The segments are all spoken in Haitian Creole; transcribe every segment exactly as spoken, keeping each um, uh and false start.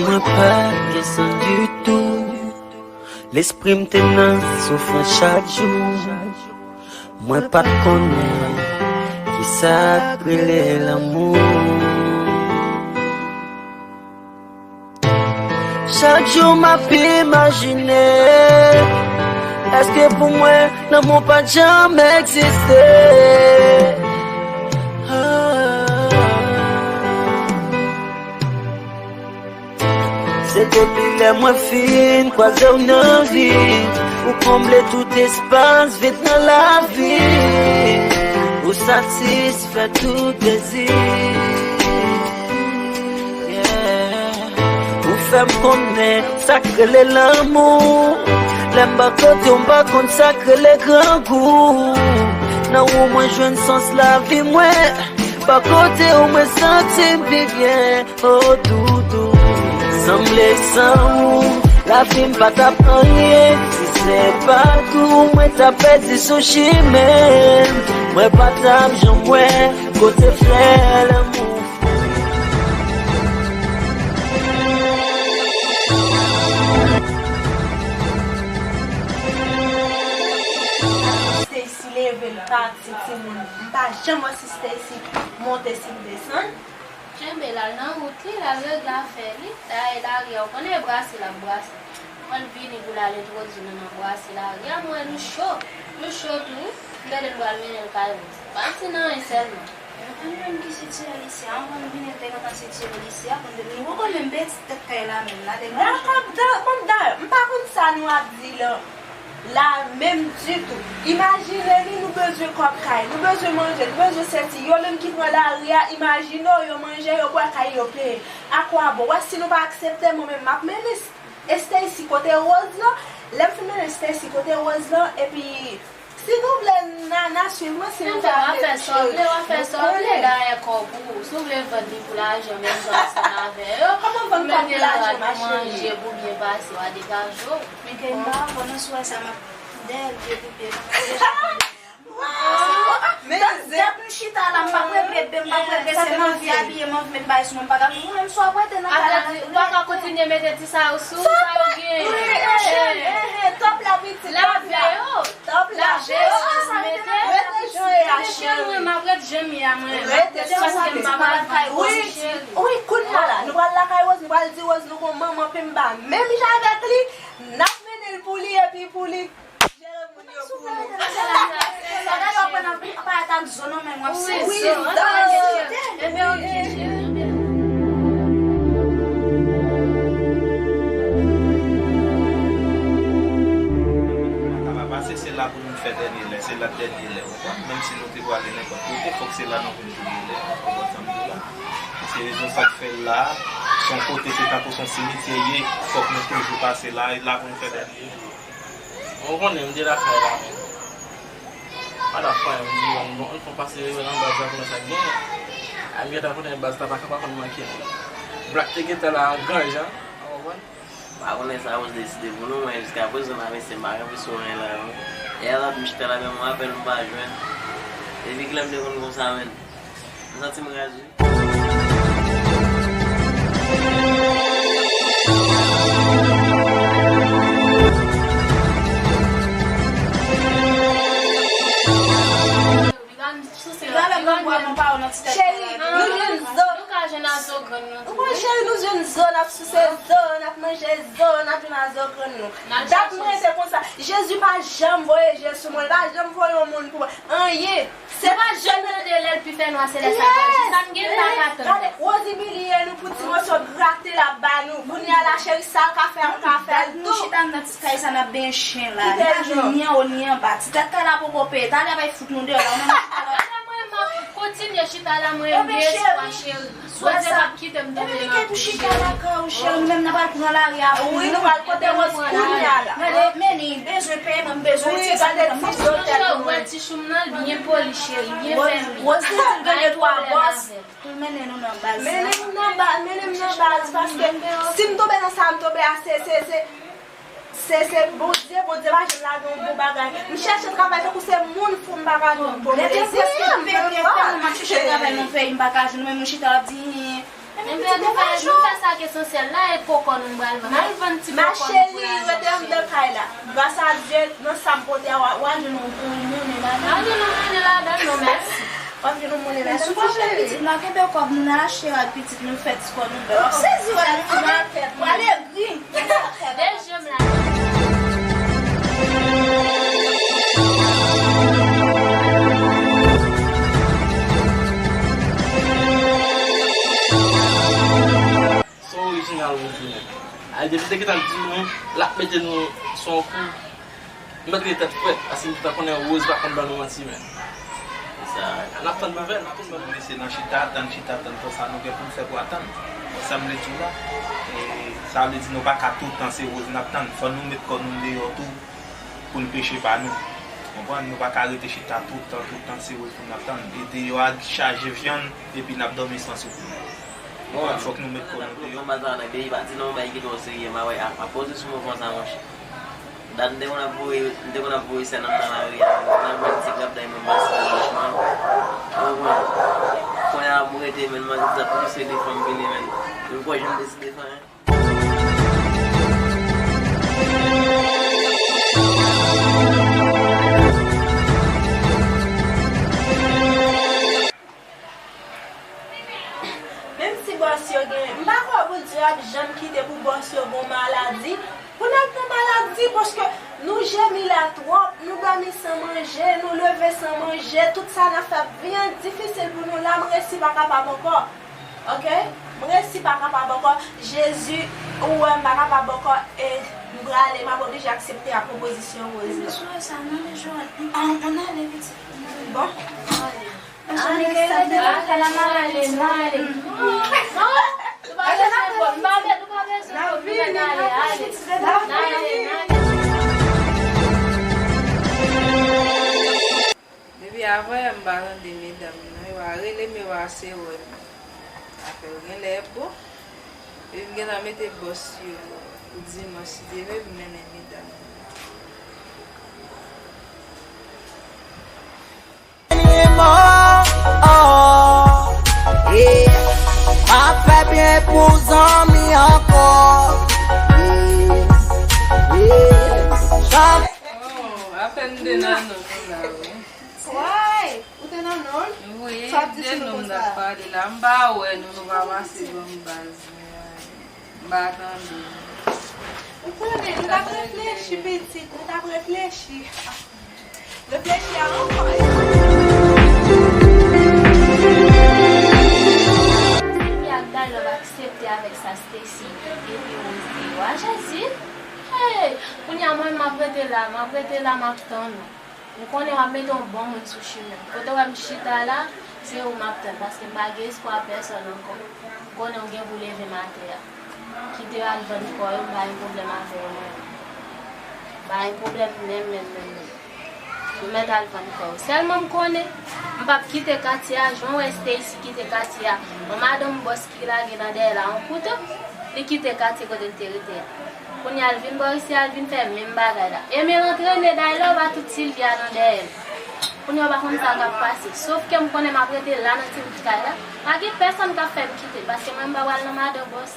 Mwen pa t gen san ditou. Lespri m te nan soufrans chak jou. Mwen pa t konnen kisa k rele lanmou. Chak jou m ap imajine, èske pou mwen lanmou pa t janm egziste? Ah. Se depi lè mwen fin kwaze w nan vi, ou konble tout espas vid nan lavi, ou satisfè tout dezi. Yeah. Ou fè m konnen sa k rele lanmou. Lè m bò kote w, m pa konn sa k rele grangou. Nan ou mwen jwenn sans lavi mwen. Bò kote w, mwen santi m pi byen. Oh doudou, sanble san ou lavi m pa t ap anyen. Si se pa t ou, mwen t ap pèdi sou chimen m. Mwen pa t ap janm wè kote flè lanmou. Stacy leve l pati timoun. M pa janm wè si Stacy monte, si l desann. Kenbe l al nan wout li, l al regle afè li. Dayè lari a, ou konnen e brase l ap brase. Mwen vini pou l al entwodui nou nan brase lari a, mwen nou cho. Nou cho tou wi. M tande l pral mennen l kay Rose. Pa di nan anyen sèlman. Mwen konn menm ki sitire l isi a, mwen konn vini l te gentan sitire l isi a, konn vini. Ou konn menm peti tèt kay la menm la, te Dakò, m ta-, bon, dayè, m pa konn sa nou ap di la. La menm ditou. Imajine li, nou bezwen kòb kay, nou bezwen manje, nou bezwen sèti. Yo menm ki pran lari a, imajine w, yo manje, yo bwè kay, yo peye. Akwabon? Wè si nou pa aksepte, mwen menm m ap mennen Stacy kote Rose lan. Lè m fin mennen Stacy kote Rose lan, epi si nou vle, Nana, swiv mwen, si nou pa vle, w ap fè sa w vle, w ap fè sa w vle, dayè kòb ou, si w vle vann li pou lajan, menm jan ansanm avè yo. Kòman vann kòb pou lajan, ma chérie? Manje pou byen pase, w a degaje w. Men ke m pa ankò nan swè sa, m ap dèyè l pye pou pye. Waw! Men dat, dat m chita la, m p ap regle bebe, m p ap regle se m anvi abiye, m anvi met bagay sou mwen, m pa ka toujou menm swa prete nan kay la. Ou pa ka kontinye mete ti sa yo sou ou, sa yo gen. Top la pitit, top la. Top la. Rete jan w ye a, cheri. Mwen, m ap ret jan m ye a, mwen. Rete jan w ye. Wi, wi, kounye a la, nou pral lakay Rose, nou pral di Rose nou gon manman, pe m pa menm jan avèk li, n ap mennen l pou li, epi pou li. Jere moun yo pou nou. Sa dayè w ap pran nan parèt ak zo nan men w ap sezi. Wi, zo. Ebyen, ok, cheri. Sa va pase, se la pou nou fè dènye lè, se la dènye lè, ou konprann? Menm si nou te prale nenpòt kote, fòk se la nou vin tounen lè, ou konprann sa m di w la? Se rezon sa k fè la, se yon kote, se tankou se yon simityè ye, fòk nou toujou pase la, e la pou nou fè dènye lè. Ou konnen m te lakay la menm. Pa t ap fè anyen, m di, bon, bon, ann fè yon pase rewè nan baz la pou wè sa k genyen. A m gentan konnen baz la pa ka pa konn manke m. Black te gentan la an gran jan, ou konprann? M pa konnen sa Rose deside pou nou, men jiskaprezan la, mesye, m pa kanpe sou anyen la, non. Yè la, m chita la, men m rapèl m pa jwenn. Depi kilè m te konn konsa, menn? M santi m raz, wi. Cheri, nou jwenn zo. Ou konn cheri, nou jwenn zo, n ap souse zo, n ap manje zo, n ap jwenn a zo grann nou. Dat mwen rete konsa. Jezi pa janm voye je sou mwen, li pa janm voye yon moun pou mwen. Anyen. Se pa janm tande lè l pi fè nwa, se lè sa l pral di. Sa m gen m pa ka tann. Gade, Rose imilye nou pou ti moso grate l ap ba nou. Kounye a la, cheri, sa l ka fè, nou ka fè l tou. Nou chita anndan ti kay sa, n ap benyen chen la. Li pa jwenn ni anwo ni anba. Ti tèt kay la poko peye. Talè y ap fout nou deyò la. Ou menm chita la. Mwen, m ap kontinye chita la, mwen, m gen espwa, cheri. Bondye p ap kite m tonbe nan pye, cheri. Bondye p ap kite m tonbe nan pye, cheri. Nou menm n ap al pran lari a pou nou. Wi, nou pral kote Rose kounye a la. Gade, men li bezwen peye, mwen m bezwen ti sou mwen. Cheri, wè ti chou m nan, l byen poli, cheri, byen fèmen. Rose di l gen de twa bòs. Pou l mennen nou nan baz la. Mennen m nan ba-, mennen m nan baz, paske si m tonbe nan sa m tonbe a, se, se, se, Se, se Bondye, Bondye pa janm lage yon bon bagay. M chèche travay tankou se moun fou, m pa ka jwenn. Bon, m reziye m, m pa ka. M ap chèche travay nan peyi, m pa ka jwenn, mwen, m chita, w ap di, enben, nou fè, nou fè sa k esansyèl la, e kòkòn nou pral vann. Al vann ti kòkòn nou pou lajan cheri. Ma chérie, rete anndan kay la. Gras a Dye, nan sa m pote a, w a, w a jwenn yon, yon monnen ladan. W a jwenn yon monnen ladan, non, mèsi. W a jwenn yon monnen ladan. Sou kòb pitit la, kenbe kòb nou nan achte rad pitit nou, fè ti kò nou bèl. W ap sezi wè nou ti makèt, pral egri. De je m la. Son orijinal Rose li menm. Ay, depi te gentan di nou, l ap mete nou sou yon kou. M mèt rete tèt frèt, paske m gentan konnen Rose pa konn ban nou manti, men. Sa, n ap tann nouvèl, n ap tann nouvèl. Mesye nan chita, tann chita, tann konsa, nou gen pou n fè pou atann. Sa m vle di w la, e, sa vle di nou pa ka tout tan se Rose n ap tann. Fò nou met kò nou deyò tou pou n peche pa nou. Konprann? Nou pa ka rete chita tout tan, tout tan se Rose pou n ap tann. E deyò a chaje vyann, epi n ap dòmi san soupe. Konprann? Fòk nou met kò nou deyò. Mwen pa nan peyi, pa di non, bay kite w serye, m a wè, a, a poze sou mouvman sa, monchè. Dat m te konn ap voye, m te konn ap voye sè nan, nan lari a, nan jwenn ti grap dèyè mwen, m pase franchman. Ou konprann? Kounye a m rete, men, manzè sa plis se de fanm vini, men. M kwè jan m deside fè, en. Menm si bòs yo gen, m pa kwè Bondye ap janm kite pou bòs yo gon maladi, pou n ap gon maladi, paske nou jemi la twòp, nou dòmi san manje, nou leve san manje, tout sa n ap fè ap byen difisil pou nou la, m resi pa kapab ankò. Oke? M resi pa kapab ankò. Jezi, ou wè m pa kapab ankò, e m prale, m ap oblije aksepte ak pwopozisyon Rose la. Mesye sa, non, men Joël, ann ale pitit. Bon. Ann ale. Ann ale, sa te la fè la, m ale, m ale. Non, nou pa bezwen pòt, nou pa be-, nou pa bezwen pòt, nou mèt ale, ale. N ale, n ale. Depi avanyè m pa tande medam nan, yo a rele m, yo a se wè m. Afè yo genlè bon. Epi m gentan mete bòs yo pou dimanch, si Dye vle, pou m mennen medam yo. Animo, oh, yeah. M ap fè byen pou zanmi ankò. Yeah, yeah. Oh, apèn de nan non nou la, wi. Why? Ou te nan non? Wi, de non m t ap pale la. M pa wè nou, nou pa pase ban m baz. M pa tande. Ou konnen, nou t ap reflechi, pitit, nou t ap reflechi. Reflechi a ankò. Sylvia ak Daylove aksepte avèk sa Stacy epi Rose di yo a, Jezi. Hey! Kounye a mwen, m ap rete la, m ap rete la, m ap tann ou. M konnen w ap mete yon bon moun sou chimen m. Kote w wè m chita la, se ou m ap tann, paske m pa gen espwa pèsonn ankò. M konnen w gen pou leve m atè a. Kite yo al vann kò yo, m pa gen pwoblèm avè yo mwen. M pa gen pwoblèm menm, menm, menm, menm. Yo mèt al vann kò yo. Sèlman m konnen, m p ap kite katye a, jan w wè Stacy kite katye a. Yon madanm bòs ki lage nan dèyè la, yon kouto, li kite katye kote l te rete a. Kounye a l vin bò isi a, l vin fè menm bagay la. Emil antrene Daylove a tout Sylvia nan dèyè l. Kounye a w pa konn sa k ap pase. Sof ke m konnen m ap rete la nan ti bout kay la. Pa gen pèsonn k ap fè m kite l, paske mwen m pa pral nan madan bòs.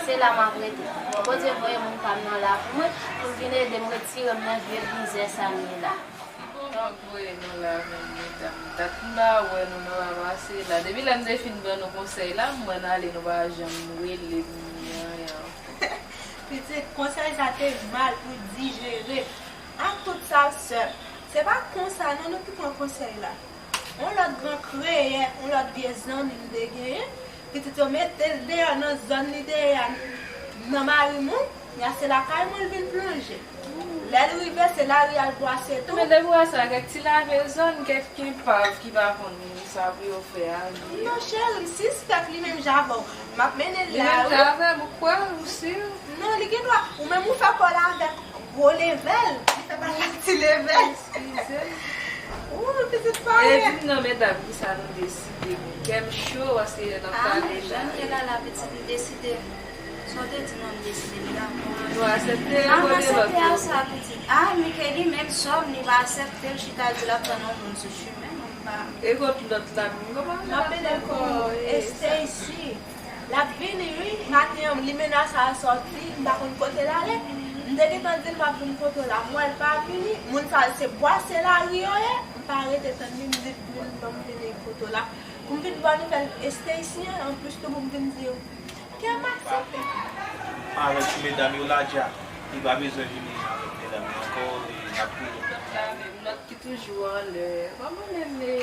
Se la m ap rete. Bondye voye moun pa m nan la pou mwen, pou l vin ede m retire m nan vye mizè sa m ye la. Anpwe nou la menm medam. Dat m pa wè nou, nou pa pase la. Depi lè m te fin ban nou konsèy la, m wè n ale, nou pa janm rele m ni anyen ankò. Pitit, konsèy sa te mal pou dijere. Ak tout sa, sè, se pa konsa non nou ki pran konsèy la. Yon lòt gran kreyè, yon lòt vye zanmi m te genyen, pitit yo mete l deyò nan zòn li te ye a, nan mari moun, ya se lakay mwen l vin plonje. Lè l rive, se lari a l pase tou. Men depi w wè sa, kèk ti lave zòn, kèk enpav ki pa konn sa pou yo fè a, li ye. Non, cheri, m sispèk li menm jan avè w. M ap mennen l la, wi. Li menm jan avè m, ou kwè, ou si? Non, li gen dwa. Ou menm ou fè kò l avèk gwo leve l, li fè pa l ak ti leve l. Eskize m. Ou, pitit pa anyen. E di m non, medam, kisa nou deside? Kè m cho, paske n ap pale la. Ah, jan l ye la, la, pitit, m deside. Sa w te di m, m deside m dakò. Ou aksepte kote lòt yo? M aksepte a sa, pitit. Ah, Mickey li menm sòm, li pa aksepte, l chita di l ap tann yon moun sou chimen, mwen m pa. E kot lòt la menm? Kòman l ap tann ankò? Stacy. L ap vini, wi. Maten an, li menase al sòti, m pa konn kote l ale. M te gentan di l m ap vin kote w la. M wè l pa vini. Moun sa yo se bwase lari yo ye. M pa rete tann li, m di l vin, ban m vini kote w la. Pou m vin ba w nouvèl Stacy an, anplis tou pou m vin di w ke m aksepte. Avèk ti medam yo la dja, li pa bezwen vini avèk medam yo ankò, li n ap toujou. Lòt la menm, lòt ki toujou anlè. Kòman menm e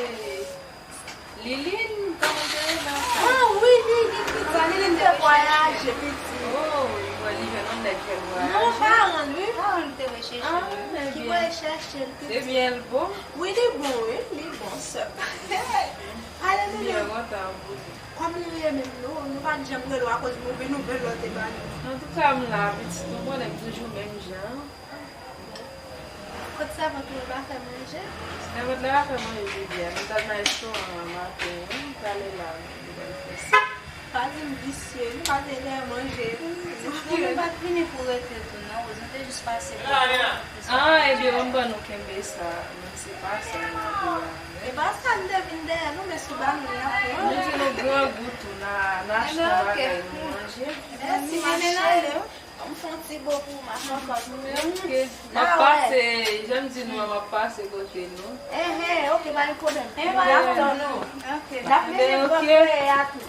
Liline, kòman te ye la? Ah, wi, Liline, pitit. Liline te vwayaje, pitit. Oh, li vwè li jwenn yon nèg fè l vwayaje. Non, paran l, wi. Paran l te recheche. Ah, men ki byen. Ki recheche l, pitit. Ebyen, l bon? Wi, li bon, wi, li bon, sè. Ale, Liline. Byen kontan pou li. Kòm li ye menm, nou, nou pa t janm rele w akoz move nouvèl ou te ba nou. Antouka, m la, pitit, nou konnen m toujou menm jan. Kot sèvant ou pa fè manje? Sèvant la pa fè manje jodi a. Nou t al nan restoran an maten an. Talè la, nou pral fè sa. Pa di m visye, nou pa t gen dèyè manje. Pitit, nou pa t vini pou rete tou, non, Rose. Nou te jis pase pou... Ah, ebyen, ban m ban nou kenbe sa. Men se pa sa, nou te la. E pa sa, nou te vin dèyè nou, men sou ba nou la. Nou di nou grangou tou, n a, n a achte yon bagay, nou manje. Mèsi, ma cheri. M fè yon ti bo pou ou, ma cocotte. Ok. M ap pase, jan m di nou an, m ap pase kote nou. Enhen, ok, pa gen pwoblèm. M ap tann ou. Ok. N ap vini pran kreye a tou.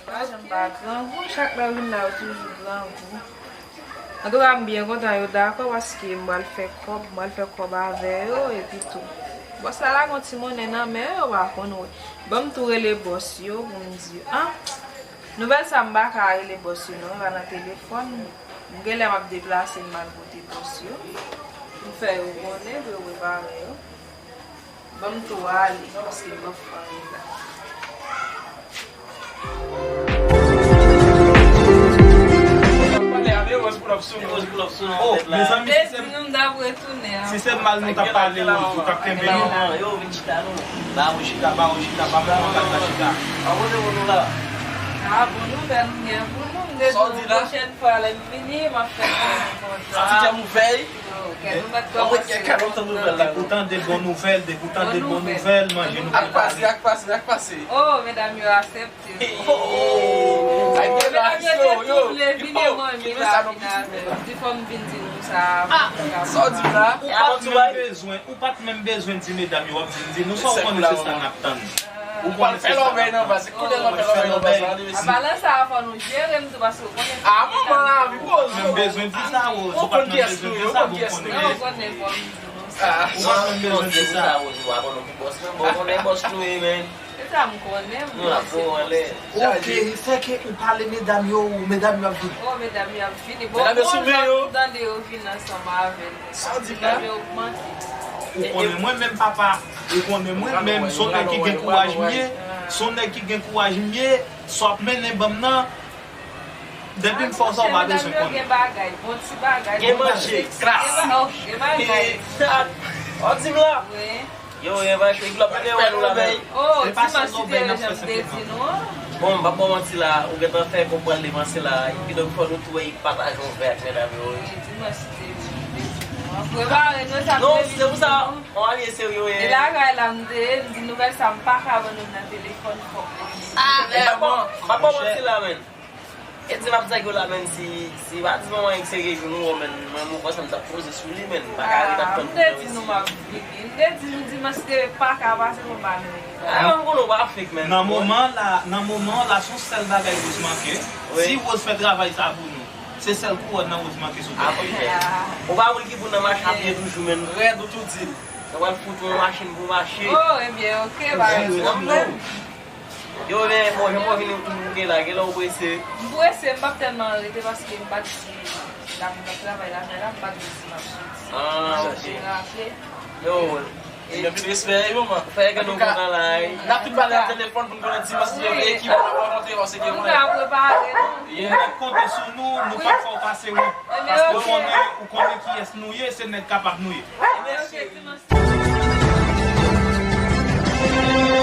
Pa janm pa grangou, chak lè w vin la, ou toujou grangou. Antouka, m byen kontan yo dakò paske m pral fè kòb, m pral fè kòb avè yo, epi tou. Bòs la lage yon ti monnen nan men yo, yo pa konn wè. Ban m tou rele bòs yo pou m di yo. Ah! Nouvèl sa, m pa ka rele bòs yo non, yo pa nan telefòn. M genlè m ap deplase m al kote bòs yo. M fè yo konnen pou yo prepare yo. Ban m tou ale, paske m p ap fè anyen la. Oh, mezanmi, si se m, si se m mal nou t ap pale, Rose, ou t ap kenbe nou. Yo, vin chita non. Ba yo chita, ba yo chita, ba manman Kalita chita. An kote pou nou la? Ah, bon nouvèl m gen pou nou. M te di nou pwochèn fwa lè m vini, m ap fè konnen konsa. Sa ti kè m ouvè. Yo, kè nou mèt kòmanse kontan. Depi w tande bon nouvèl, depi w tande bon nouvèl, manje nou prepare. Ak pase, ak pase, ak pase. Oh, medam yo aksepte. Sa gen la, yo, yo, yo, yo, yo, sa nou vin avè m. Di fò m vin di nou sa. Ah, sa w di m la? Ou pa t menm bezwen, ou pa t menm bezwen di medam yo, w ap di m, di nou sa w konnen se sa n ap tann. Ou pral fè lòvèy nan baz, se kounye a n ap fè lòvèy nan baz la, wi, mesi. Apa lè sa a fò nou jere m tou, paske ou konnen. Ah, manman lavi, Rose. Ou pa t menm bezwen di sa, Rose. Ou pa t menm bezwen di sa, bon, ou konnen. Ou pa t menm bezwen di sa. Rose, ou pa konnen ki bòs, men bon, ou konnen bòs nou ye, men. Se sa m konnen, m panse. Ok, sèke ou pale medam yo, medam yo ap vini. Oh, medam yo ap vini. Bon, bon jan nou tande yo vin ansanm avè n. Sa w di la? Medam yo ogmante. Ou konnen mwen menm, papa, ou konnen mwen menm, se yon nèg ki gen kouraj m ye, se yon nèg ki gen kouraj m ye, sa w ap mennen ban m nan, depi m fè w sa, ou pa bezwen konnen. Gen bagay, bon ti bagay. Gen manje, kras. Gen bagay. Sa w di m la? Wi. Yo, e pa chwe glòp, men yo wè nou la menm. Oh, dimanch ki te ye, jan m te di nou an. Bon, m p ap ba w manti la, ou gentan fè kòb pral depanse la, kidonk fò nou tou wè pataje yon vè ak medam yo, wi. Wi, dimanch ki te ye, jan m te di nou an. Prepare nou, sa m te vin di nou. Non, se pou sa, on alye serye w ye. E lakay la m te ye, m di nouvèl sa, m pa ka abandone nan telefòn, fòk mwen vini. Ah, vrèman. M p ap ba w manti la, menn. E di m ap di nèg yo la, menn, si, si pa di m yon nèg serye, joun ou wè, menn, mwen, mwen, kòman m t ap poze sou li, menn, m pa ka ret ap tann pou mwen. Ah, m te di nou m ap vini. M te di nou dimanch te pa ka pase pou m pa vini. Ah, mwen konnen w pa fake, menn. Nan moman la, nan moman la, se yon sèl bagay Rose manke. Wi. Si Rose fè travay sa pou nou, se sèl kouwòn nan Rose manke sou tèt li. Ah, ok. Ou pa moun ki pou nan mache a pye toujou, menn. Rèd ou tou di l. Sa pral fout yon machin pou mache. Oh, ebyen, ok, pa gen pwoblèm. Yo, men, bon, jan mwen vini ou tou bouke la, genlè ou prese. M prese, m p ap tèlman rete paske m pa t di, la, m t ap travay lakay la, m pa t di si m ap soti. Ah, ok. Yo, anpil respè, wi, manman. Fè kè nou kontan la, wi. N ap fin pale nan telefòn pou n konnen dimanch si yo vle ekip, nou va monte, paske nou ka prepare nou. Yeah. Ou mèt konte sou nou, nou p ap fè w pase wont. Paske ou konnen, ou konnen kiyès nou ye, se nèg kapab nou ye. Ebyen, ok, dimanch.